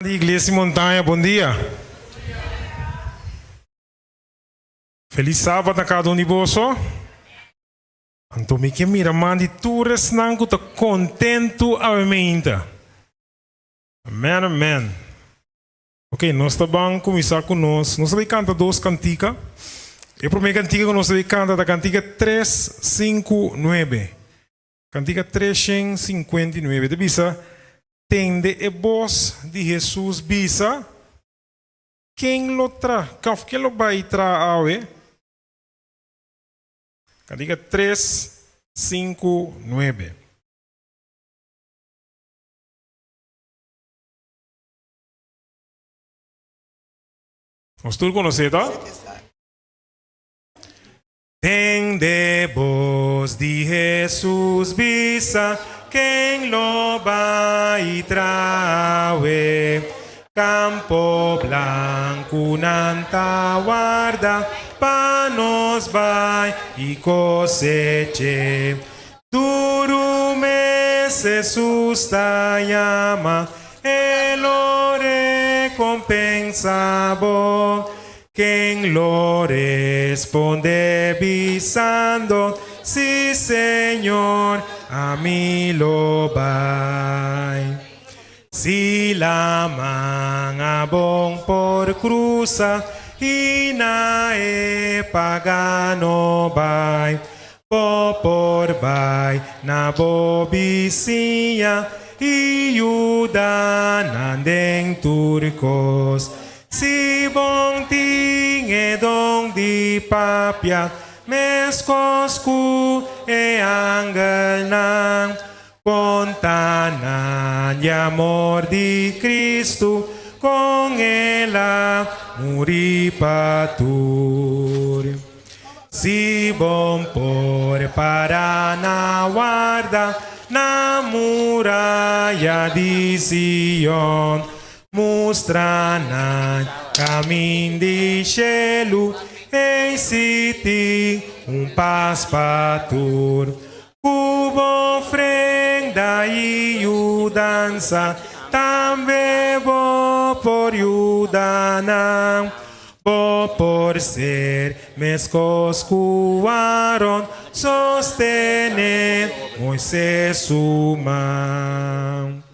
Di Iglesia Montaña, bon dia. Felis sabat na kada un di boso. Anto mi ke mira man di tur esnan ku ta kontentu awe meinta. Amen, amen. Ok, nos ta ban kuminsá ku nos. Nos ta bai kanta dos kantika. E promé kantika ku nos ta bai kanta ta kantika tres sinku nuebe. Kantika 359 ta bisa, Tende e bos di Hesus bisa, Ken lo tra, òf ken lo bai tra awe? Kantika 359. Nos tur konosé, ta? Tende bos di Hesus bisa, Ken lo bai trawe? Kampo blanku nan ta warda pa nos bai i koseche. Duru mes Hesus ta yama, E lo rekompensa bo. Ken lo responde bisando, Si, Señor, ami lo bai. Si laman a bon por cruza i na e pagano bai, bo por bai na bo bisiña i yuda nan den tur cos. Si bon tin e don di papia, meskos ku e angelnan, konta nan di amor di Kristu, kon el a muri pa tur. Si bon por para na warda na muraya di Sion, Mustra nan kamin di shelu, ei si tin un pas pa tur. Ku bo ofrenda i yudansa, tambe bo por yuda nan. Bo por ser meskos ku Aron, sostene Moises su man.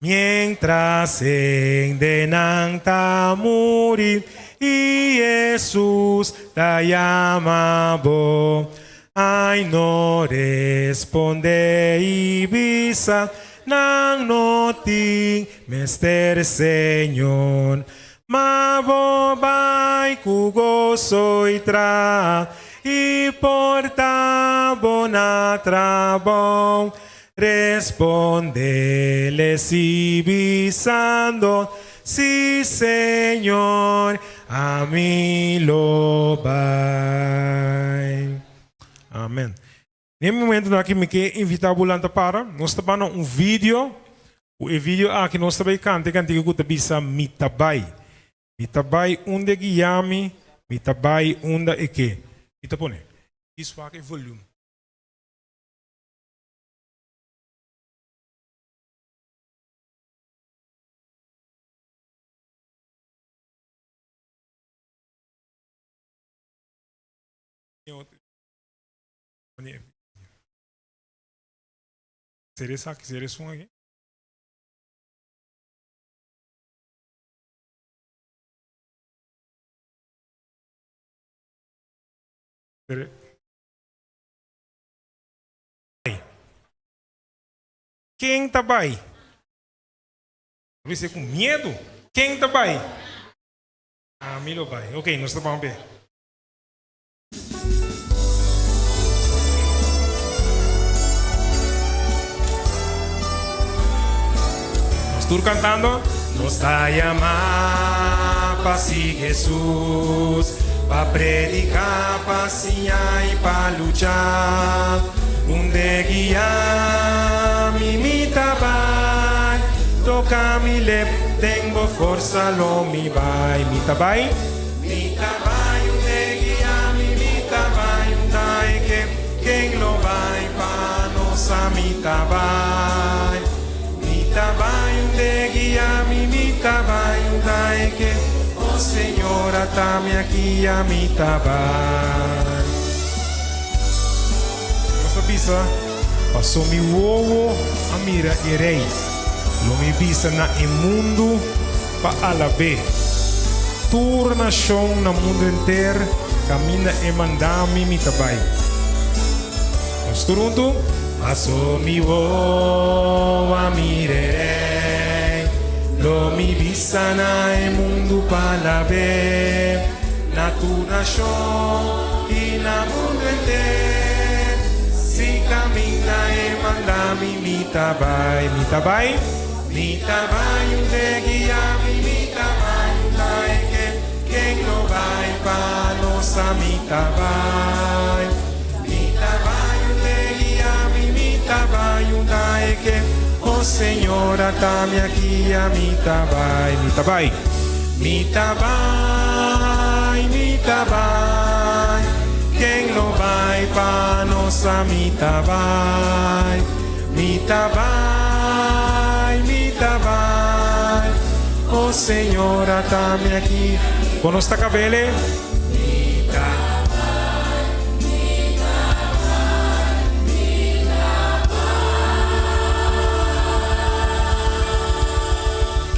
Mientras hendenan ta muri i Hesus ta yama bo, ai no responde i bisa, Nan no tin mester Señor. Ma bo bai ku goso i traha i porta bo na trabou. Respondele si bisando, Si, Señor, ami lo bai. Amen. Den e momentonan aki mi ke invita bo lanta para. Nos ta banda un video. Ku e video aki nos ta bai kanta e kantika ku ta bisa Mi ta bai. Mi ta bai unda e guia mi, mi ta bai unda e ke. Mi ta pone. Dis wak e volume. Seria esaki, seria esun aki. Seria. Bai. Ken ta bai? Bisa ku miedu. Ken ta bai? Ami lo bai. Ok, nos ta ban be. Nos tur kantando. Nos ta yama pa sigui Hesus, pa prediká, pa siña i pa lucha. Unde guia mi, mi ta bai, toka mi lep, den bo forsa lo mi bai. Mi ta bai. Mi ta bai unde guia mi, mi ta bai unda e ke, ken lo bai pa nos a mi ta bai. Mi ta bai unde guia mi, mi ta. Señor, ata mi aki, ami ta bai. Nos a bisa, Paso mi wowo a mira e Rei, lo mi bisa na e mundu pa alab'é. Tur nashon na mundu henter, kaminda e manda mi, mi ta bai. Nos tur huntu. Paso mi wowo a mira e Rei, lo mi bisa na e mundu pa alab'é. Na tur nashon i na mundu henter, si kaminda e manda mi, mi ta bai, mi ta bai. Mi ta bai unda e guia mi, mi ta bai unda e ke, ken lo bai pa nos a mi ta bai. Mi ta bai unda e guia mi, mi ta bai unda e ke, oh Señor ata mi aki a mi ta bai, mi ta bai. Mi ta bai, mi ta bai, ken lo bai pa nos a mi ta bai. Mi ta bai, mi ta bai, oh Señor ata mi aki. Bo nos ta kabele? Mi ta bai, mi ta bai, mi ta bai.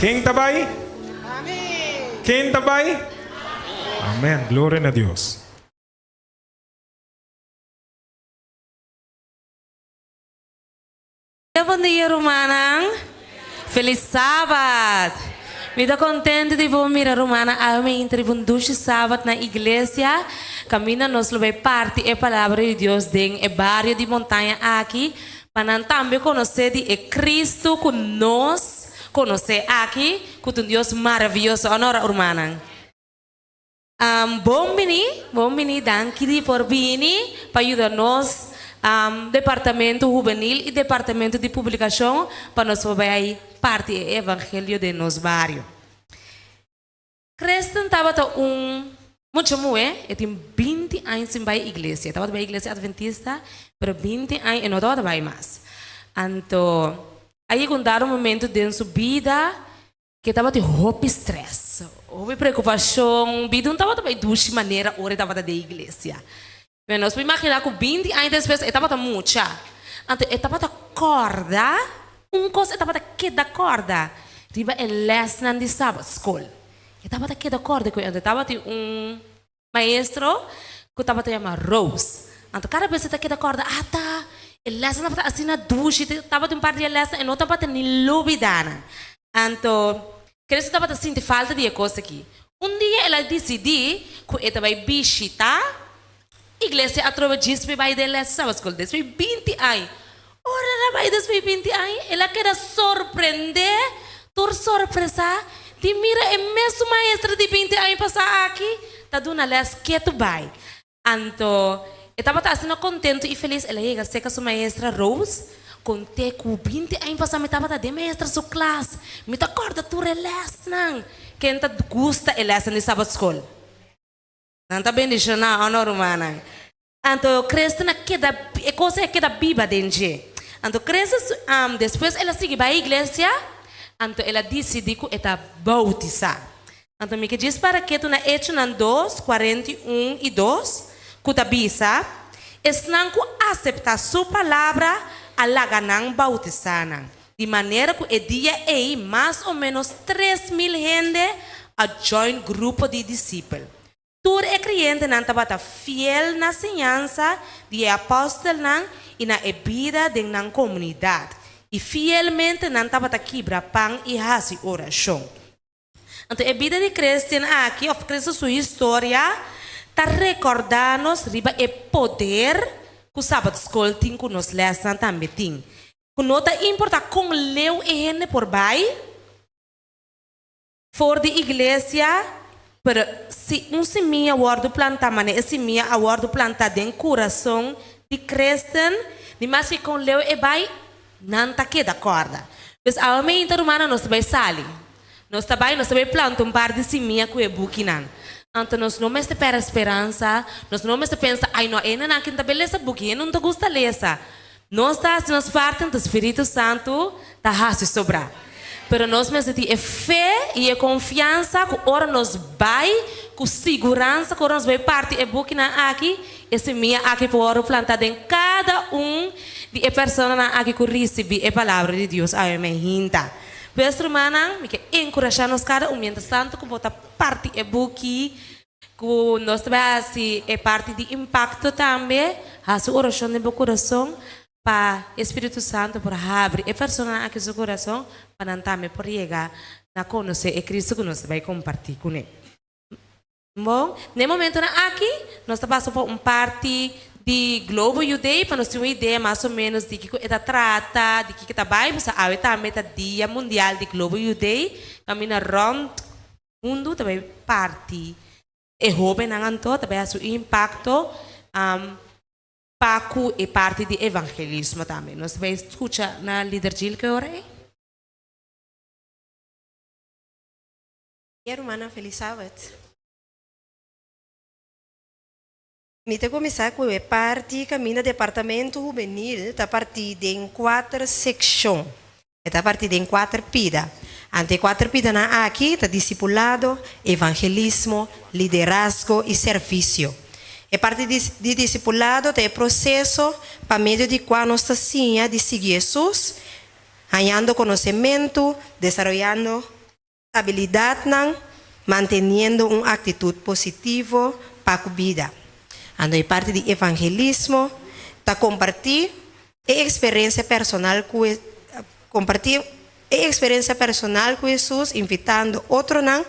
Ken ta bai? Ken ta bai? Amen. Gloria na Dios. Bon dia rumannan. Felis Sabat. Mi ta contento di por mira rumannan awe mi intra riba un dushi Sabat na iglesia. Caminda nos lo bay parti e palabra di Dios den e bario di Montaña aki pa nan tambe conoce di e Cristo cu nos conoce aki cu ta un Dios maraviyoso. Honor rumannan. Bon bini, bon bini, danki di por bini pa yuda nos Departamento Hubenil y Departamento di Publicacion pa nos por bay parti e Evangelio den nos bario. Kristen tabata un mucha muhe, e tin binti aña sin bay iglesia, e tabata bay iglesia Adventista, pero binti aña e no tabata bay mas. Anto a yega un dado momento den su bida Ke tabatin hopi stress, hopi preokupashon, bida no tabata bai dushi manera ora e tabata den iglesia. Pero nos por imaginá ku binti aña despues e tabata mucha. Anto e tabata kòrda un kos e tabata keda kòrda riba e lèsnan di sabat skol. E tabata keda kòrda ku e anto tabatin un Maestro ku tabata yama Rose. Anto kada bes e ta keda kòrda, Ata, e lèsnan tabata asina dushi, tabatin un par di e lèsnan e no tabata ni lubidá nan. Anto, Christo tabata sinti falta di e kos aki. Un dia el a disidí ku e ta bai bishitá iglesia atrobe djis pa e bai den lès di Sabbath School. Despues di binti aña. Ora el a bai despues di binti aña, el a keda sorprendé, tur sorpresá, di mira e mesun maestra di binti aña pasá aki ta duna lès ketu bai. Anto, e tabata asina kontentu i felis, el a yega serka su maestra Rose, kont'é ku binti aña pasá mi tabata den maestra su klas, mi ta kòrda tur e lèsnan. Ken ta gusta e lèsnan di Sabat Skol? Nan ta bendishoná, ò no, rumannan? Anto Kristen a keda, e kos ei a keda biba den dje. Anto Kristen su, despues el a sigui bai iglesia, anto el a disidí ku e ta boutisá. Anto mi ke djis para ketu na Echonan dos, 41 i dos, ku ta bisa, Esnan ku aseptá su palabra a laga nan boutisá nan, di manera ku e dia ei mas o ménos 3000 hende a join grupo di disipel. Tur e kreyentenan tabata fiel na siñansa di e apòstelnan i na e bida den nan komunidat, i fielmente nan tabata kibra pan i hasi orashon. Anto e bida di Christian aki, òf Cristo su historia, ta rekòrdá nos riba e poder ku Sabat Skol tin ku nos lèsnan tambe tin. Ku no ta importá kon leu e hende por bai, For di iglesia, pero si un simia wòrdu plantá manera e simia a wòrdu plantá den kurason di Kristen, di mas ke kon leu e bai, nan ta keda kòrda. Pues awe meinta rumannan nos ta bai sali. Nos ta bai, nos ta bai planta un par di simia ku e bukinan. Anto nos no mester pèrdè speransa, nos no mester pensa, ai no, e hendenan aki no ta bai lesa buki, e no ta gusta lesa. Nos ta hasi nos parti, anto Spiritu Santu ta hasi sobrá. Pero nos mester tin e fe i e konfiansa ku ora nos bai ku siguransa ku ora nos bai parti e bukinan aki, e simia aki por wòrdu plantá den kada un di e personanan aki ku risibí e Palabra di Dios awe mainta. Pues, rumannan, mi ke enkurashá nos kada un miéntras tantu ku bo ta parti e buki, ku nos ta bai hasi e parti di impakto tambe, hasi orashon den bo kurason pa e Spiritu Santu por habri e personanan aki su kurason pa nan tambe por yega na konosé e Kristu ku nos ta bai kompartí kuné. Bon, na e momentonan aki nos ta pasa pa un parti di Global Youth Day pa nos tin un idea mas o menos di kiko e ta trata, di kiko ta bai, pasobra awe tambe ta Dia Mundial di Global Youth Day, kaminda rònt mundu ta bai parti e hóbennan anto ta bai hasi un impakto pa ku e parti di evangelismo tambe. Nos ta bai skucha na Lider Jill ke ora ei. Dia rumannan Felis Sabat. Mi ta kuminsá ku e parti kaminda Departamento Hubenil ta partí den kuater sekshon. E ta partí den kuater pida. Ante e kuater pidanan aki ta disipulado, evangelismo, liderazgo i servisio. E parti di disipulado ta e proseso pa medio di kua nos ta siña di sigui Hesus, hañando konosementu, desaroyando Abilidatnan, manteniendo un aktitut positivo pa ku bida. Anto e parti di evangelismo ta kompartí e eksperensia personal ku kompartí e eksperensia personal ku Hesus invitando otronan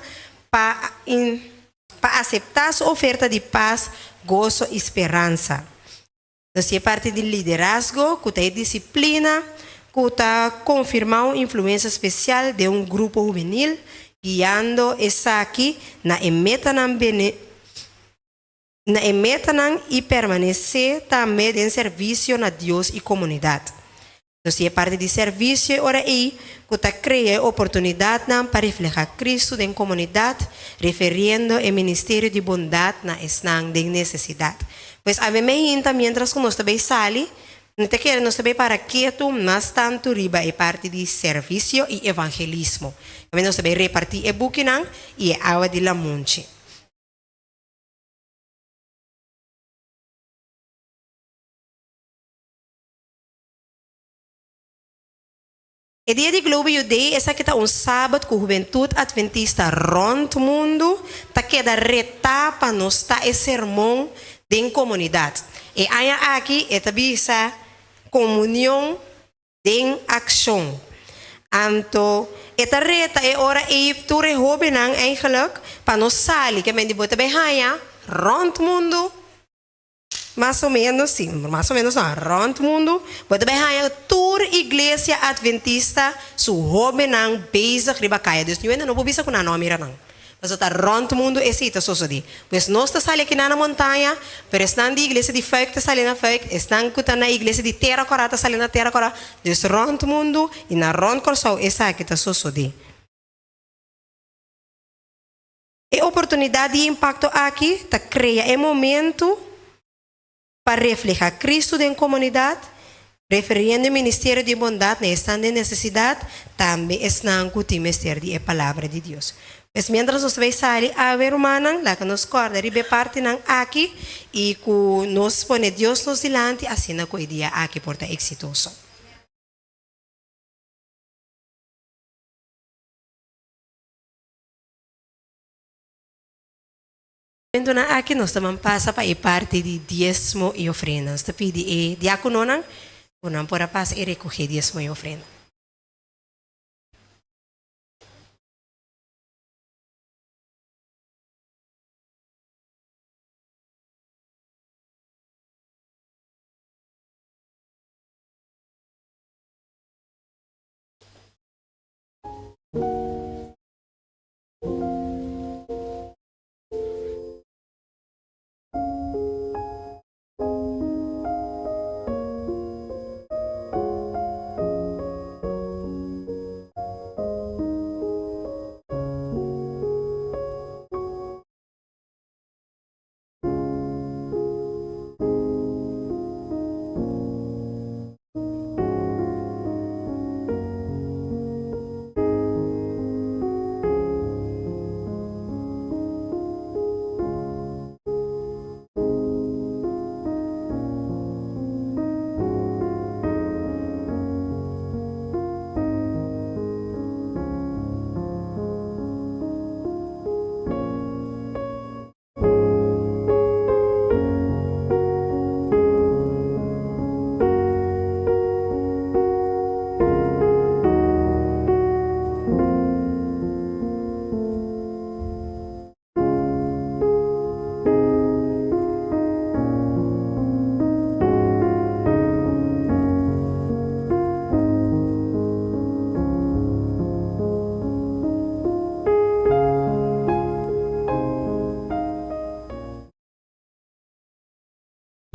pa pa aseptá su oferta di pas, goso i speransa. Nos tin e parti di liderazgo, ku ta e disiplina ku ta konfirmá un influensia spesial den un grupo hubenil, guiando esaki na e metanan na e metanan i permanesé tambe den servisio na Dios i komunidat. Nos tin e parti di servisio e ora ei ku ta krea e oportunidatnan pa reflehá Kristu den komunidat, referiendo e ministerio di bondat na esnan den nesesidat. Pues awe meinta miéntras ku nos ta bay sali, mi ta kere nos ta bay para ketu mas tantu riba e parti di servisio i evangelismo. Awe nos ta bay repartí e bukinan i e awa di lamunchi. E dia di Global Youth Day esaki ta un sabat ku hubentut atventista rònt mundu ta keda retá pa nos ta e sermon den komunidat. E aña aki e ta bisa Komunion den Akshon. Anto e ta reta e ora ei tur e hóbennan eigenlijk pa nos sali ke men di bo ta bai haña rònt mundu. Mas o menos, sí, mas o menos no, rònt mundu bo ta bai haña tur iglesia adventista su hóbennan bezig riba kaya. Dus niun hende no por bisa ku nan no a mira nan. Pasobra ta rònt mundu esei ta sosodé. Pues nos ta sali akinan na montaña, pero esnan di iglesia di Fuik ta sali na Fuik, esnan ku ta na iglesia di Tera Kòrá ta sali na Tera Kòrá. Dus rònt mundu i na rònt Kòrsou esaki ta sosodé. E oportunidat di impakto aki ta krea e momentu pa reflehá Kristu den komunidat, referiendo e ministerio di bondat na esnan den nesesidat, tambe esnan ku tin mester di e Palabra di Dios. Pues miéntras nos ta bai sali awe, rumannan, laga nos kòrda riba e partinan aki i ku nos pone Dios nos dilanti asina ku e dia aki por ta eksitoso. Momentonan aki nos ta ban pasa pa e parti di diesmo i ofrenda. Nos ta pidi e diakononan ku nan por a pasa i rekohé diesmo i ofrenda.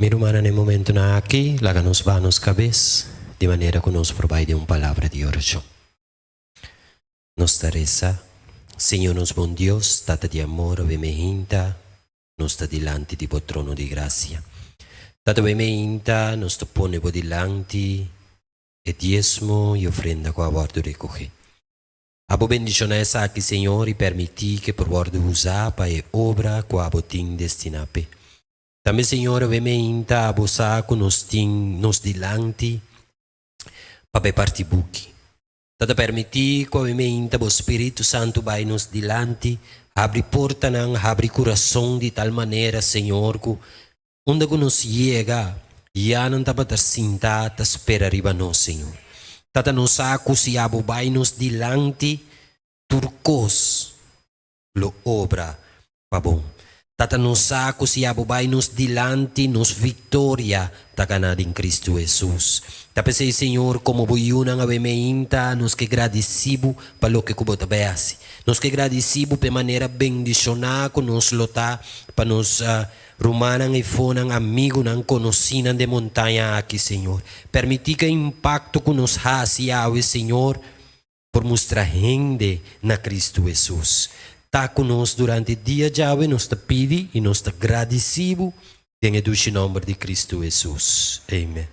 Mi rumannan, na e momentunan aki, laga nos baha nos kabes di manera ku nos por bai den un palabra di orashon. Nos ta resa, Señor nos bon Dios, Tata di amor, awe mehinta nos ta dilanti di bo trono di grasia. Tata, awe mehinta nos ta pone bo dilanti e diesmo i ofrenda ku a wòrdu rekohé. Abo bendishoná esaki, Señor, i permití ku e por wòrdu usá pa e obra ku abo tin destiná p'e. Tambe, Señor, awe meinta abo sa ku nos tin nos dilanti pa bai parti buki. Tata, permití ku awe meinta bo Spiritu Santu bai nos dilanti, habri portanan, habri kurason di tal manera, Señor, ku Unda ku nos yega, ya nan tabata sintá ta spera riba nos, Señor. Tata, nos sa ku si abo bai nos dilanti, tur kos lo obra pa bon. Tata, nos sa ku si abo bai nos dilanti, nos viktoria ta ganá den Kristu Hesus. Ta p'esei, Señor, komo bo yunan awe meinta, nos ke gradisí bo pa loke ku bo ta bai hasi. Nos ke gradisí bo p'e manera bendishoná ku nos lo ta pa nos Rumannan, efonan, amigunan, konosínan den montaña aki, Señor. Permití ku e impakto ku nos hasi awe, Señor, por mustra hende na Kristu Hesus. Ta ku nos durante dia djawe, nos ta pidi i nos ta gradisí Bo den e dushi nòmber di Kristu Hesus. Amen.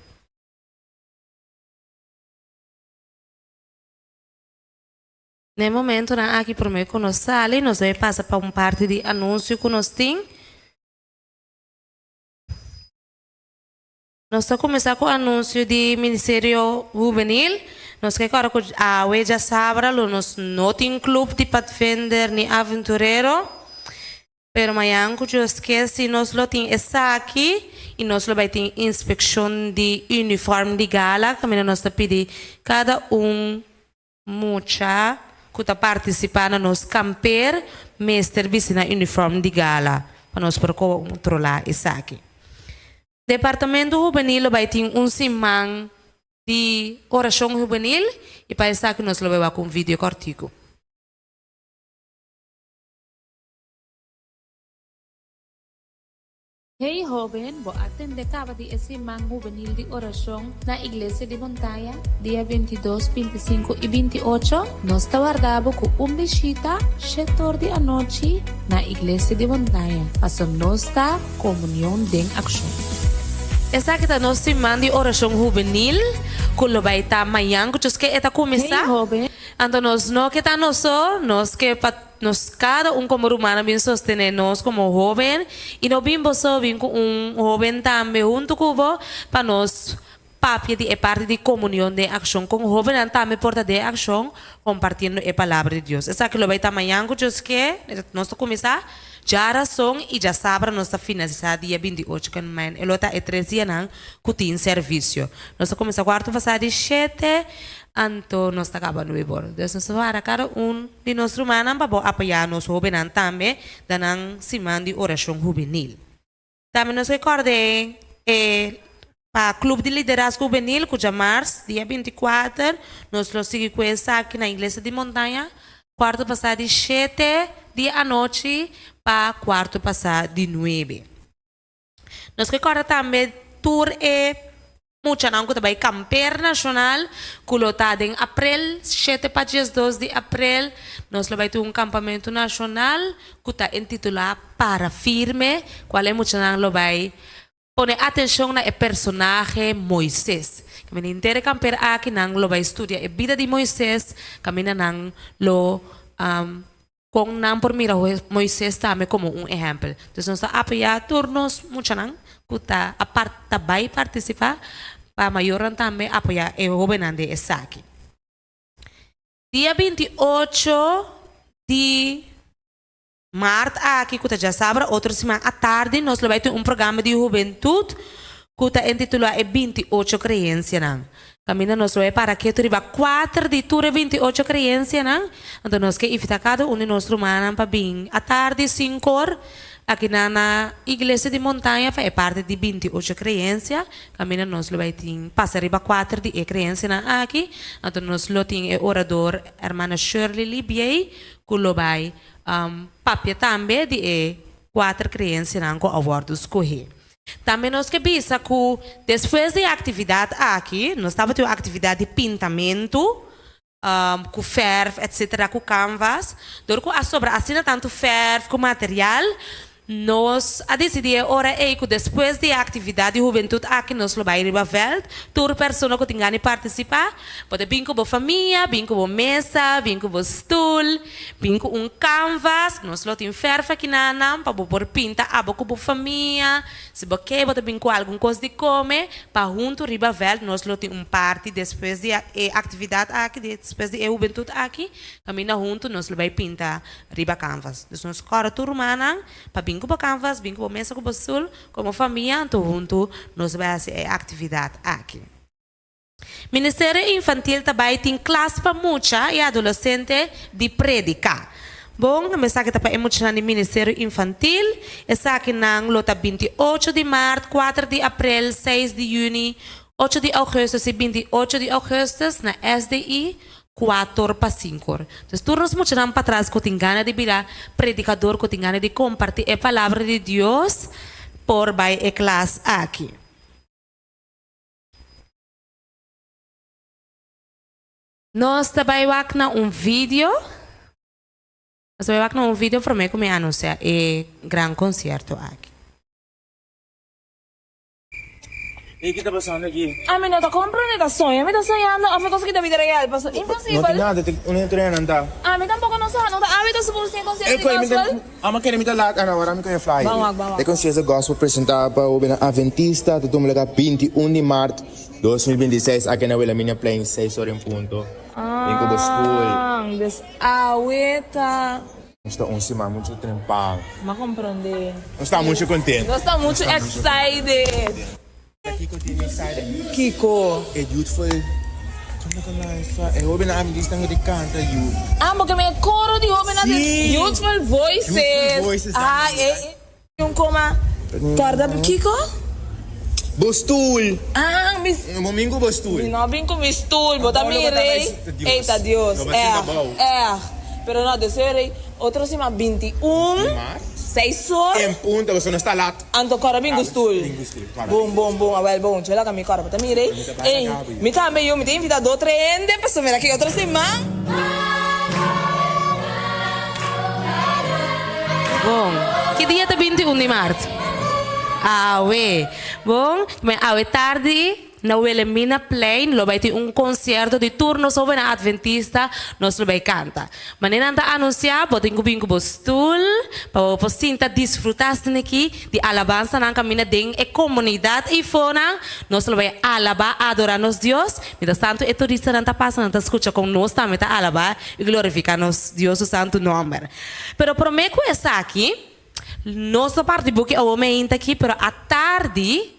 Na e momentonan aki promé ku nos sali, nos debe pasa pa un parti di anunsio ku nos tin. Nos ta kuminsá ku anunsio di Ministerio Hubenil. Nos ke kòrda ku awe djasabra lo nos no tin klup di Padvinder ni Aventurero. Pero mañan ku Dios ke si nos lo tin esaki i nos lo bai tin inspekshon di uniform di gala kaminda nos ta pidi kada un mucha ku ta partisipá na nos kamper mester bisti nan uniform di gala pa nos por kontrolá esaki. Departamento Hubenil lo bai tin un siman di orashon hubenil i pa esaki nos lo bai wak un video kòrtiku. Hey hoben, bo a tende caba di e siman hubenil di oracion na Iglesia di Montaña, dia 22, 25 y 28? Nos ta warda bo cu un bishita shetor di anochi na Iglesia di Montaña, paso nos ta Comunion den Accion. Esaki ta nos siman di oracion hubenil cu lo bay ta mañan cu djoske e ta cuminsa. Hey hoben. Anto nos no ke ta nos so, nos ke pa Nos kada un komo rumannan bin sostené nos komo hóben i no bin bo so, bin ku un hóben tambe huntu ku bo pa nos papia di e parti di komunion den akshon, kon hóbennan tambe por ta den akshon kompartiendo e Palabra di Dios. Esaki lo bai ta mañan ku Dios ke, nos ta kuminsá djarason i djasabra nos ta finalisá dia 28 ken mañan e lo ta e tres dianan ku tin servisio. Nos ta kuminsá kuarto pasá di shete anto nos ta kaba nuebe ora. Dus nos ta wara kada un. Di nos rumannan pa bo apoyá nos hóbennan tambe den nan siman di orashon hubenil. Tambe nos rekòrd'é e pa Club di Liderazgo Hubenil ku djamars, dia 24, nos lo sigui ku esaki na Iglesia di Montaña, kuarto pasá di shete di anochi pa kuarto pasá di nuebe. Nos ke kòrda tambe tur e muchanan ku ta bai Kamper Nashonal ku lo ta den aprel, shete pa 12 di aprel, nos lo bai tin un kampamentu nashonal ku ta intitulá Para Firme, kual e muchanan lo bai pone atenshon na e personahe Moises. Kaminda henter e kamper aki nan lo bai studia e bida di Moises, kaminda nan lo Kon nan por mira Moises tambe komo un ehèmpel? Dus nos ta apoyá tur nos muchanan ku ta ta bai partisipá pa mayornan tambe apoyá e hóbennan den esaki. Dia 28 di mart aki ku ta djasabra otro siman atardi nos lo bai tin un programa di hubentut ku ta intitulá E 28 Kreensianan. Kaminda nos lo e para ketu riba kuater di tur e 28 kreensianan, anto nos ke invitá kada un di nos rumannan pa bin atardi sinkor akinan na Iglesia di Montaña pa e parti di 28 kreensia. Kaminda nos lo bai tin pasa riba kuater di e kreensianan aki, anto nos lo tin e orador Hermana Shirley Libiey ku lo bai papia tambe di e kuater kreensianan ku a wòrdu skohé. Tambe nos ke bisa ku despues di e aktividat aki, nos tabatin un aktividat di pintamentu ku fèrf etsetera ku kanvas, dor ku a sobra asina tantu fèrf ku material, nos a disidí e ora ei ku despues di e aktividat di hubentut aki nos lo bai riba vèlt, tur persona ku tin gana di partisipá, bo ta bin ku bo famia, bin ku bo mesa, bin ku bo stul. Bin ku un kanvas, nos lo tin fèrf aki na nan pa bo por pinta abo ku bo famia. Si bo ke bo ta bin ku algun kos di kome pa huntu riba vèlt nos lo tin un parti despues di e aktividat aki, despues di e hubentut aki, kaminda huntu nos lo bai pinta riba kanvas. Dus nos kòrda tur rumannan pa bin ku bo kanvas, bin ku bo mesa ku bo stul komo famia anto huntu nos bai hasi e aktividat aki. Ministerio Infantil ta bai tin klas pa mucha i adolesente di prediká. Bon, esaki ta pa e muchanan di Ministerio Infantil. Esakinan lo ta 28 di mart, 4 di aprel, 6 di yüni, 8 di ougùstùs i 28 di ougùstùs na SDI 4 pa 5 or. Dus tur nos muchanan patras ku tin gana di bira predikador, ku tin gana di kompartí e palabra di Dios por bai e klas aki. Nos ta bai wak na un video. Nos ta bai wak na un video promé ku mi anunsiá e gran konsierto aki. Ey, ki ta pasando aki? Ami no ta comprende, ta soña mi ta soñando of e cosa ki ta bida real? Paso imposibel. No tin nada, te un hende trae nan ta. Ami tampoco no sa, no ta ami ta supos tin concierto di gospel? Amo kere mi ta laat ana ora mi koe flyer. Ban wak, ban wak. E concierto gospel presenta pa hobennan Adventista ta tuma lugar 21 di maart 2026 aki na Wilhelminaplein 6 ora en punto. Bin ku bo stoel. Ah, dus awe ta. Nos ta un siman muchu trempan. M'a comprende. Nos ta muchu contento. Nos ta muchu excited. Kiko tin excited? Kiko? E youthful Como ta lansa? E hobennan adventista ku ta kanta youth. Ah, porque mi e coro di hobennan Sí. di Youthful Voices. Youthful Voices. Ah, e e un coma corda kiko? Bo stoel. Ah, mi Bo bin ku bo stoel. Mi no bin ku mi stoel, bo ta mira ei. Ei ta Dios. No bo sinta bou. Eh, eh. Pero no, deseo rei otro siman 21, seis or. En punto, pasobra nos ta lat. Anto kòrda bin ku stul. Bon, bon, bon. Awel, bon. Chela ka mi kòrda. Bo ta mira ei? Ei, mi tambe yu. Mi ta invitá do tres hende pasobra mira ki otro siman. Bon. Ki dia ta 21 di mart? Awe. Bon. Awe tardi. Na Wilhelminaplein lo bai tin un konsierto di tur nos hobennan adventista, nos lo bai kanta. Manera nan ta anunsiá, bo tin ku bin ku bo stul pa bo por sinta disfrutá asina aki di alabansanan kaminda den e komunidat eifonan. Nos lo bai alabá, adorá nos Dios. Mientras tantu e turistanan ta pasa, nan ta skucha kon nos tambe ta alabá i glorifiká nos Dios su santu nòmber. Pero promé ku esaki, nos lo parti buki awor meinta aki, pero atardi,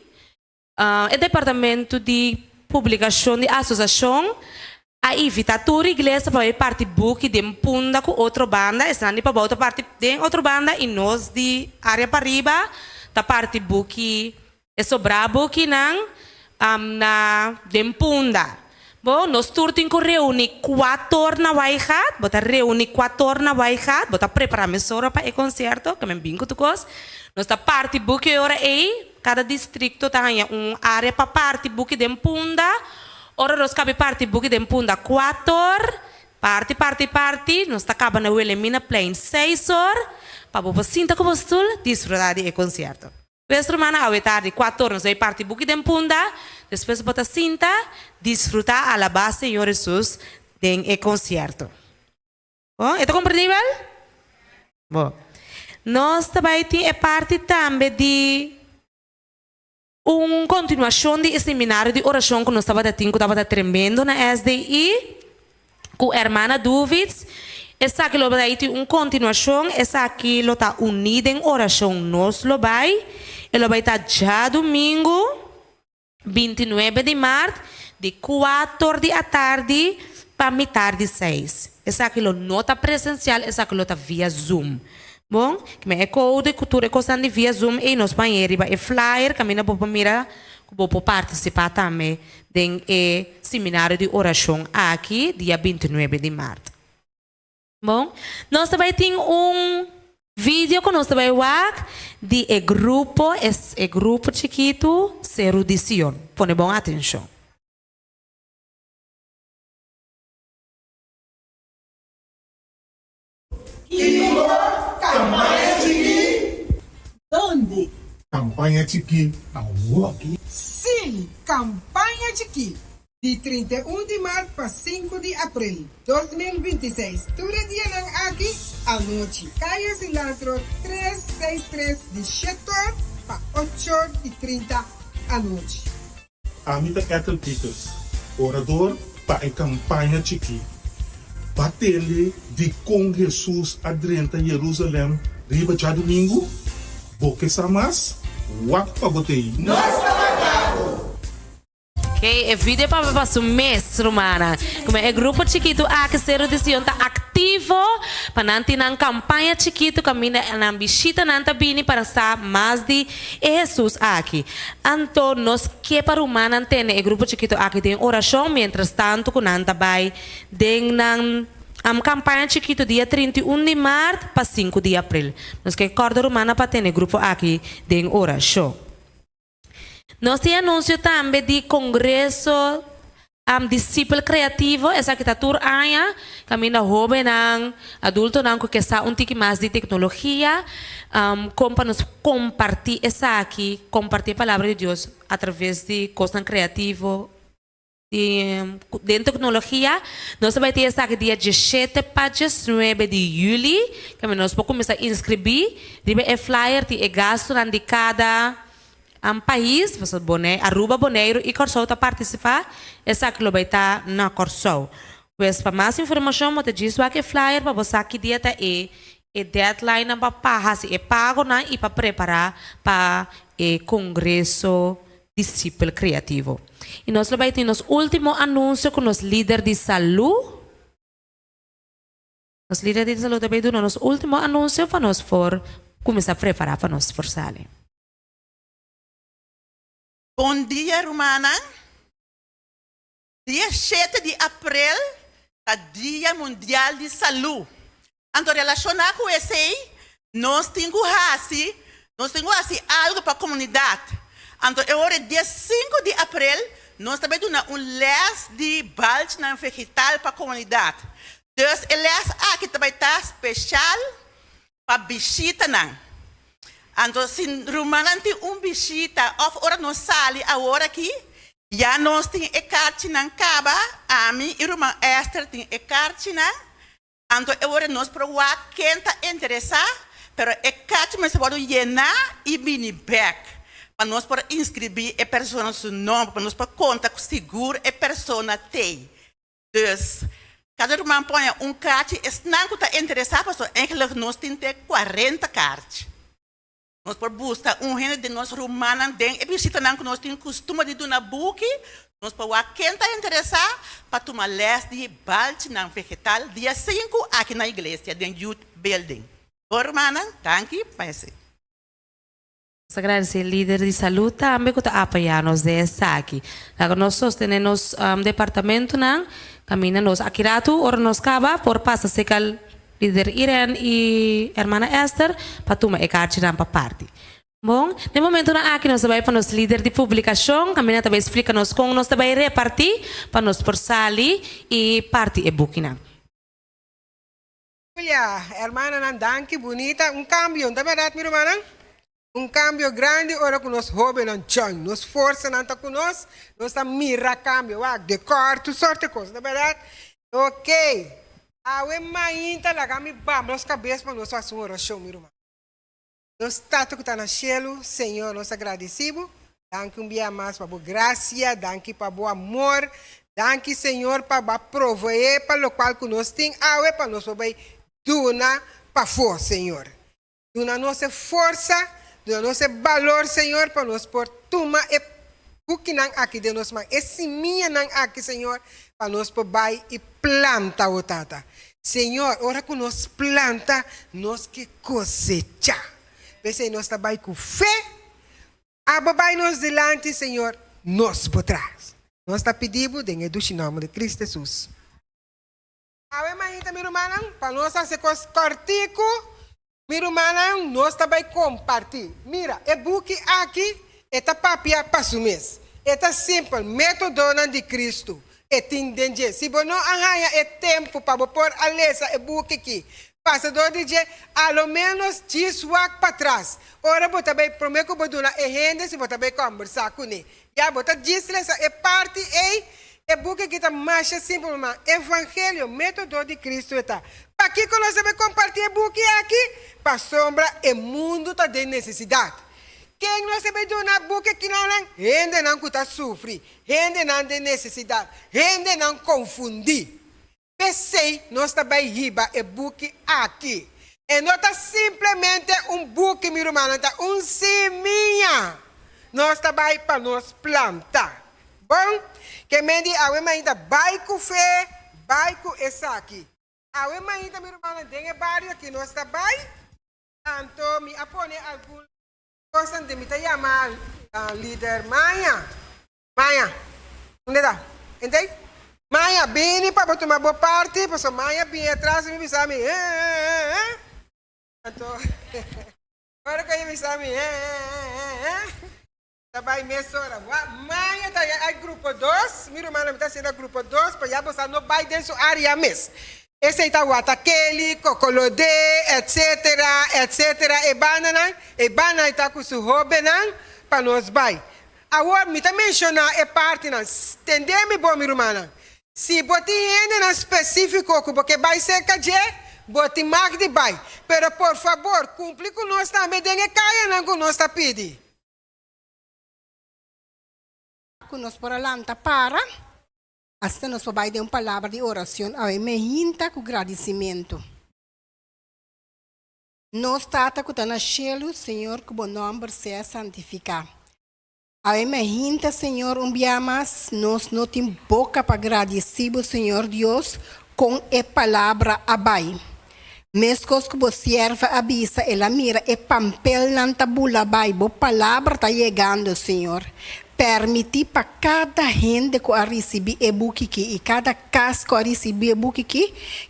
E departamento di publicacion di asociacion a invita tur iglesia pa bay parti buki den Punda cu otro banda. Esnan di pabao ta parti den otro banda y nos di area pariba ta parti buki e sobra bukinan na den Punda. Bo, nos tur tin cu reuni cuator na Waaigat. Bo ta reuni cuator na Waaigat. Bo ta prepara mesora pa e concierto, ke men bin cu tur cos. Nos ta parti buki e ora ey. Kada distrikto ta haña un área pa parti buki den Punda. Ora nos kabi parti buki den Punda kuator, parti, parti, parti, nos ta kaba na Wilhelminaplein seis or pa bo por sinta ku bo stul disfrutá di e konsierto. Pues rumannan awe tardi kuator nos bai parti buki den Punda, despues bo ta sinta disfrutá alabá Señor Hesus den e konsierto. Bon, e ta komprendibel? Bon. Nos ta bai tin e parti tambe di un kontinuashon di e seminario di orashon ku nos tabata tin ku tabata tremendo na SDI ku Hermana Duvits. Esaki lo bai tin un kontinuashon, esaki lo ta uní den orashon nos lo bai. E lo bai ta djadumingu. 29 di mart, di kuator di atardi pa mitar di seis. Esaki lo no ta presensial, esaki lo ta via Zoom. Bon, kimen e koude ku tur e kosnan di via Zoom ei nos pañ'é riba e flyer kaminda bo por mira ku bo por partisipá tambe den e seminario di orashon aki dia 29 di mart. Bon, nos ta bai tin un. Video ku nos ta bai wak di e grupo es e grupo chikitu Seru di Sion. Pone bon atenshon. Kiko kampaña chikí? Donde? Kampaña chikí awoki. Sí, kampaña chikí! Di 31 di mart pa 5 di april 2026, tur e dianan aki anochi. Kaya Cilantro 363 di shet'or pa och'or i 30 anochi. Ami ta Ethel Peters, orador pa e kampaña chikí. Ba tende dikon Hesus a drenta Yerusalèm riba djadumingu? Bo ke sa mas? Wak pa bo t'ei! Nos ta warda bo! Ok, e video papia pa su mes, rumannan. Kuma e grupo chikitu aki Seru di Sion ta aktivo pa nan tin nan kampaña chikitu kaminda nan bishitanan ta bini para sa mas di e Hesus aki. Anto nos ke pa rumannan tene e grupo chikitu aki den orashon mientras tantu ku nan ta bai den nan kampaña chikitu dia 31 di mart pa 5 di april. Nos ke kòrda rumannan pa tene e grupo aki den orashon. Nos tin anunsio tambe di Kongreso Disipel Kreativo, esaki ta tur aña, kaminda hóbennan, adultonan ku ke sa un tiki mas di teknologia, kon pa nos kompartí esaki, kompartí e Palabra di Dios atraves di kosnan kreativo di den teknologia. Nos ta bai tin esaki dia diesshete pa diesnuebe di yüli, kaminda nos por kuminsá inskribí. Riba e flyer tin e gastunan di kada pais, pasobra Bonaire, Aruba, Boneiru i Kòrsou ta partisipá, esaki lo bai ta na Kòrsou. Pues pa mas informashon bo ta djis wak e flyer pa bo sa ki dia ta e e deadlinenan pa pa hasi e pagonan i pa prepará pa e Kongreso Disipel Kreativo. I nos lo bai tin nos último anunsio ku nos lider di salú. Nos lider di salú ta bai duna nos último anunsio pa nos por kuminsá prepará pa nos por sali. Bon dia rumannan. Dia shete di aprel ta Dia Mundial di Salú. Anto relashoná ku esei nos tin ku hasi, nos tin ku hasi algu pa komunidat. Anto e ora dia sinku di aprel nos ta bai duna un lès di balchinan vegetal pa komunidat. Dus e lès aki ta bai ta speshal pa bishitanan. Anto si rumannan tin un bishita òf ora nos sali awor aki, ya nos tin e karchinan kaba, ami i ruman Esther tin e karchinan, anto e ora nos por wak ken ta interesá, pero e karchi mester wòrdu yená i bini bèk pa nos por inskribí e persona su nòmber, pa nos por konta ku sigur e persona t'ei. Dus, kada ruman poña un karchi, esnan ku ta interesá, pasobra eigenlijk nos tin te kuarenta karchi. Nos por buska un hende den nos rumannan den e bisitanan ku nos tin kustumber di duna buki, nos por wak ken ta interesá pa tuma lès di balchinan vegetal dia sinku aki na iglesia den Youth Building. Bon rumannan, danki pa esei. Nos ta gradisé lider di salud tambe ku ta apoyá nos den esaki. Laga nos sostené nos departamentonan kaminda nos aki ratu ora nos kaba por pasa serka lider Irene i hermana Esther pa tuma e karchinan pa parti. Bon, den momentonan aki nos ta bai pa nos lider di publikashon kaminda ta bai splika nos kon nos ta bai repartí pa nos por sali i parti e bukinan. Julia, Hermananan, danki bunita. Un cambio, no ta berdad mi rumannan? Un cambio grandi ora cu nos hobennan join. Nos forsanan ta cu nos, nos ta mira cambio. Wak, decor, tur sorte cos, no ta berdad? Ok, awe mainta laga mi bamba nos cabes pa nos haci un oracion, mi ruman. Nos Tata cu ta na cielo, Señor, nos ta gradici bo. Danki un bia mas pa bo gracia, danki pa bo amor, danki Señor pa bo a provee pa locual cu nos tin awe pa nos por bay duna pafo, Señor. Duna nos e forsa, duna nos e balor, Señor, pa nos por tuma e bukinan aki den nos man, e simianan aki, Señor, pa nos por bay y planta, o Tata. Señor, ora cu nos planta, nos ke cosecha. P'esey nos ta bay cu fe. Abo bay nos dilanti, Señor, nos bo tras. Nos ta pidi bo den e dushi nomber di Cristo Jesus. Awe mainta, mi rumannan, pa nos haci cos cortico. Mi rumannan, nos ta bai kompartí. Mira, e buki aki, e ta papia pa su mes. E ta simpel, Métodonan di Kristu. E tin den dje. Si bo no a haña e tempu pa bo por a lesa e buki ki, pasa dor di dje, a lo ménos djis wak patras. Ora bo ta bai, promé ku bo duna e hende si bo ta bai kòmbersá kuné. Ya, bo ta djis lesa e parti ei. E buki aki ta masha simpel, ma Evangelio, Método di Cristo e ta. Pakiko nos ta bai kompartí e buki aki? Pasobra e mundu ta den nesesidat. Ken nos ta bai duna buki aki na nan? Hendenan ku ta sufri, hendenan den nesesidat, hendenan konfundí. P'esei nos ta bai hiba e buki aki. E no ta simplemente un buki, mi rumannan, ta un simia. Nos ta bai pa nos planta. Bon, ke men di awe mainta bai ku fe, bai ku esaki. Awe mainta, mi rumannan, den e bario aki nos ta bai, anto mi a pone algun kosnan den mi ta yama lider Maya. Maya, unda ta? Entei? Maya, bini pa bo tuma bo parti, pasobra Maya bini atras i mi bisa mi, eh-eh-eh-eh. Anto, ora ku e bisa mi, eh-eh-eh-eh, ta bai mesora. Wak, Maya ta ya e grupo dos, mi rumannan mi ta hasiendo grupo dos, pa ya bo sa no bai den su área mes. Esei ta Watakeli, Kokolodé, etcetera, etcetera, e bandanan, e banda ta ku su hóbennan pa nos bai. Awor mi ta menshoná e partinan. Tendé mi bon, mi rumannan. Si bo tin hendenan spesífiko ku bo ke bai serka dje, bo tin mag di bai. Pero por fabor, kumpli ku nos tambe den e kayanan ku nos ta pidi. Ku nos por a lanta para, asina nos por bai den un palabra di oracion awe mehinta ku gradisimentu. Nos Tata ku ta na shelu, Señor ku bo nòmber sea santifiká. Awe mehinta, Señor, un bia mas nos no tin boka pa gradisí bo, Señor Dios, kon e palabra a bai. Meskos ku bo sierva a bisa, el a mira e pampelnan ta bula bai, bo palabra ta yegando, Señor. Permití pa kada hende ku a risibí e buki ki i kada kas ku a risibí e buki ki,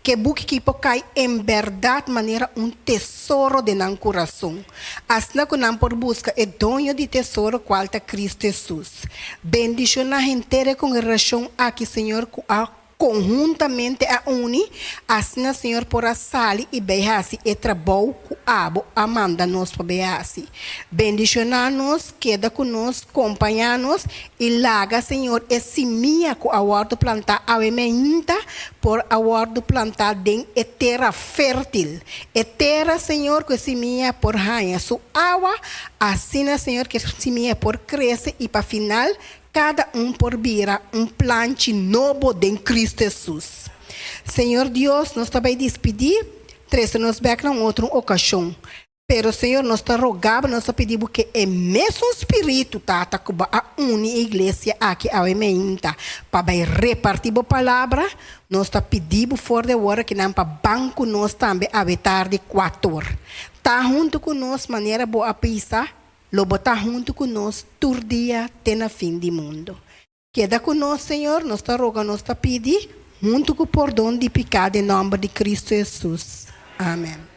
ku e buki ki por kai en bèrdat manera un tesoro den nan kurason, asina ku nan por buska e doño di tesoro kual ta Kristu Hesus. Bendishoná henter e kongregashon aki, Señor, ku a Konhuntamente a uni, asina Señor por a sali i bay hasi e trabou ku abo a manda nos pa bay hasi. Bendishoná nos, keda ku nos, kompañá nos i laga, Señor, e simia ku a wòrdu plantá awe meinta por a wòrdu plantá den e tera fértil. E tera, Señor, ku e simia por haña su awa, asina, Señor, ku e simia por krese i pa final Kada un por bira un planchi nobo den Cristo Hesus. Señor Dios, nos ta bay dispidi, trece nos bek na un otro ocasion. Pero, Señor, nos ta roga bo, nos ta pidi bo ke e mesun Spiritu, Tata, ku bo a uni e iglesia aki awe meinta pa bay reparti bo palabra, nos ta pidi bo for di awor akinan pa ban ku nos tambe awe tardi kuator. Ta huntu ku nos manera bo a bisa Lo bo ta huntu ku nos tur dia te na fin di mundu. Keda ku nos, Señor, nos ta roga, nos ta pidi, huntu ku pordon di piká den nòmber di Kristu Hesus. Amen.